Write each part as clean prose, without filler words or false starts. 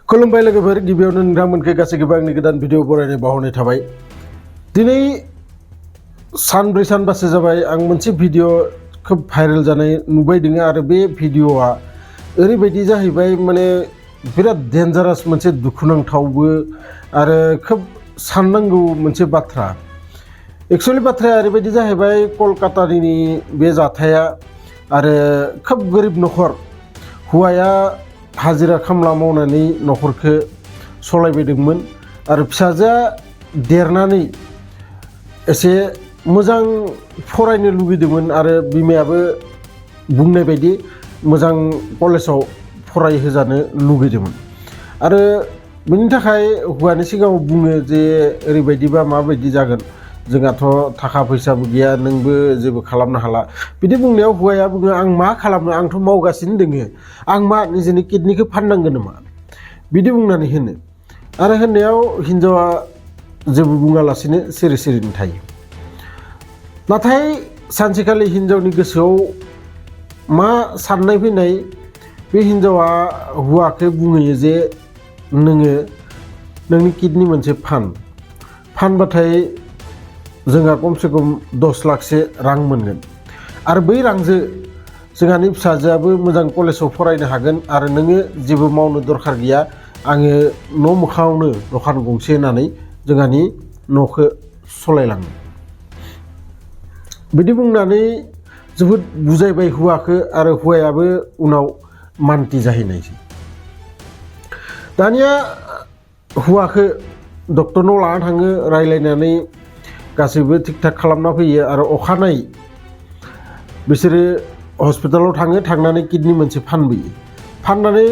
खुलुमबाय लोगोफोर गिबियावनो नोंथांमोनखौ गासैखौबो आंनि गोदान भिडिअ बरायनाय बावहरनाय थाबाय। दिनै सानब्रै सानबासो जाबाय आं मोनसे भिडिअ खोब भाइरेल जानाय नुबाय दङ आरो बे भिडिअआ ओरैबायदि जाहैबाय माने बिराद डेन्जारास मोनसे दुखुनांथावबो आरो खोब साननांगौ मोनसे बाथ्रा। एक्चुअली बाथ्राया ओरैबायदि जाहैबाय कलकातानि बे जाथाया आरो खोब गोरिब नखर हौवाया हाजिरा खामला मावनानै नखरखौ सलायबायदोंमोन आरो फिसाजोआ देरनानै एसे मोजां फरायनो लुगैदोंमोन आरो बिमायाबो बुंनाय बायदि मोजां कलेजाव फरायहोजानो लुगैदोंमोन आरो बेनि थाखाय हौवानि सिगाङाव बुङो जे ओरैबायदिबा माबायदि जागोन, जोंहाथ' थाखा फैसाबो गैया, नोंबो जेबो खालामनो हाला। बिदि बुंनायाव हौवाया बुङो आं मा खालामनो, आंथ' मावगासिनो दोङो, आं मा निजेनि किडनिखौ फाननांगोन नामा, बिदि बुंनानै होनो आरो होननायाव हिनजावा जेबो बुङालासिनो सिरि सिरिनो थायो। नाथाय सानसेखालि हिनजावनि गोसोआव मा साननाय फैनाय, बे हिनजावा हौवाखौ बुङो जे नोङो नोंनि किडनि मोनसे फानबाथाय जोंहा खमसे खम 10 लाखसो रां मोनगोन आरो बै रांजों जोंहानि फिसाजोआबो मोजां कलेजाव फरायनो हागोन आरो नोङो जेबो मावनो दरखार गैया, आङो न' मोखाङावनो दखान गंसे होनानै जोंहानि न'खौ सलायलाङो। बिदि बुंनानै जोबोद बुजायबाय हौवाखौ आरो हौवायाबो उनाव मान्थि जाहैनायसै। दानिया हौवाखौ डक्टरनाव लाना थाङो, रायलायनानै गासैबो थिग थाक खालामना फैयो आरो अखानायै बिसोरो हस्पिटालाव थाङो, थांनानै किडनि मोनसे फानबोयो, फाननानै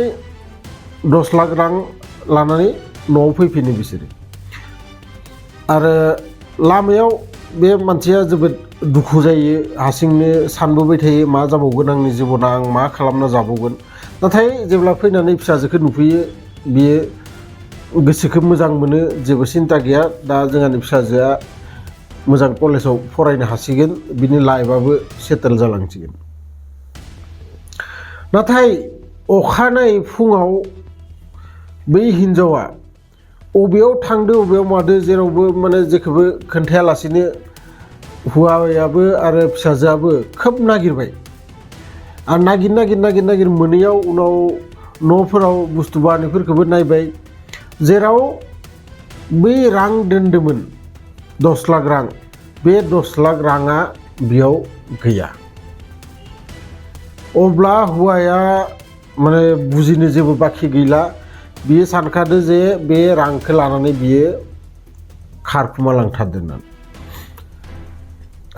10 लाख रां लानानै न'आव फैफिनो बिसोरो आरो लामायाव बे मानसिया जोबोद दुखु जायो, हारसिंनो सानबोबाय थायो मा जाबावगोन आंनि जिबना, आं मा खालामना जाबावगोन। नाथाय जेब्ला फैनानै फिसाजोखौ नुफैयो बियो गोसोखौ मोजां मोनो, जेबो सिन्था गैया, दा जोंहानि फिसाजोआ मोजां कलेजाव फरायनो हासिगोन, बिनि लाइफआबो सेटेल जालांसिगोन। नाथाय अखानायै फुङाव बै हिनजावा अबेयाव थांदो अबेयाव मादो जेरावबो माने जेखौबो खोन्थायालासिनो हौवायाबो आरो फिसाजोआबो खोब नागिरबाय आरो नागिर मोनैयाव उनाव न'फोराव बुस्थु बाहानिफोरखौबो नायबाय, जेराव बै रां दोन्दोंमोन 10 लाख रां, बे 10 लाख राङा बेयाव गैया। अब्ला हौवाया माने बुजिनो जेबो बाखि गैला, बियो सानखादो जे बे रांखौ लानानै बियो खारखुमा लांथारदों होननानै।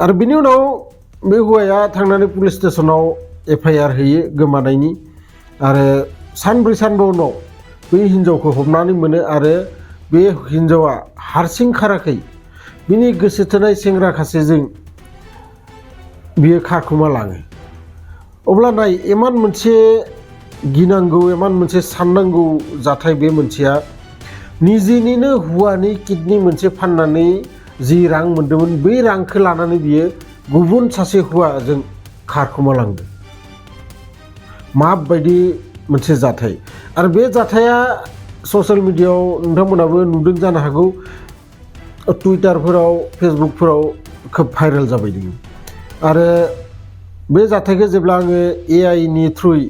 आरो बिनि उनाव बे हौवाया थांनानै पुलिस स्टेसनाव FIR होयो गोमानायनि आरो सानब्रै सानबा उनाव बै हिनजावखौ हमनानै मोनो आरो बे हिनजावा हारसिं खाराखै, बिनि गोसो थोनाय सेंग्रा खासेजों बियो खारखुमा लाङो। अब्ला नाय, इमान मोनसे गिनांगौ, इमान मोनसे साननांगौ जाथाय बे मोनसेया, निजेनिनो हौवानि किडनि मोनसे फाननानै जि रां मोन्दोंमोन बै रांखौ लानानै बियो गुबुन सासे हौवाजों खारखुमा लांदों। माबायदि मोनसे जाथाय। आरो बे जाथाया ससियेल मिडियायाव नोंथांमोनाबो नुदों जानो हागौ, टुइटारफोराव फेसबुकफोराव खोब भाइरेल जाबाय दङ आरो बे जाथायखौ जेब्ला आङो AI नि थ्रुयै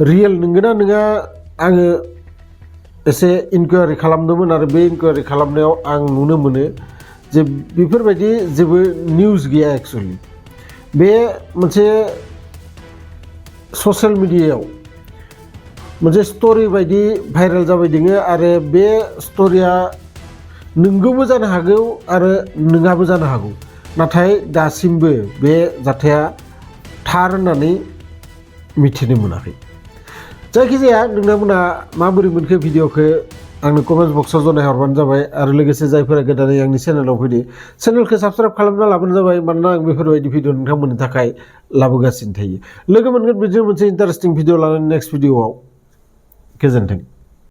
रियेल नंगौना नङा आङो एसे इनकुवारि खालामदोंमोन आरो बे इनकुवारि खालामनायाव आं नुनो मोनो जे बेफोरबायदि जेबो निउस गैया। एक्चुअलि बे मोनसे ससियेल मिडियायाव मोनसे स्ट'रि बायदि भाइरेल जाबाय दङ आरो बे स्ट'रिया नंगौबो जानो हागौ आरो नङाबो जानो हागौ, नाथाय दासिमबो बे जाथाया थार होननानै मिथिनो मोनाखै। जायखिजाया नोंथांमोना माबोरै मोनखो भिडिअखौ आंनो कमेन्ट बक्सआव जनायहरबानो जाबाय आरो लोगोसे जायफोरा गोदानै आंनि चेनेलाव फैदो चेनेलखौ साबस्क्राइब खालामना लाबानो जाबाय, मानोना आं बेफोरबायदि भिडिअ नोंथांमोननि थाखाय लाबोगासिनो थायो। लोगो मोनगोन बिदिनो मोनसे इन्टारेस्टिं भिडिअ लानानै नेक्स्ट भिडिअआव। गोजोन्थों।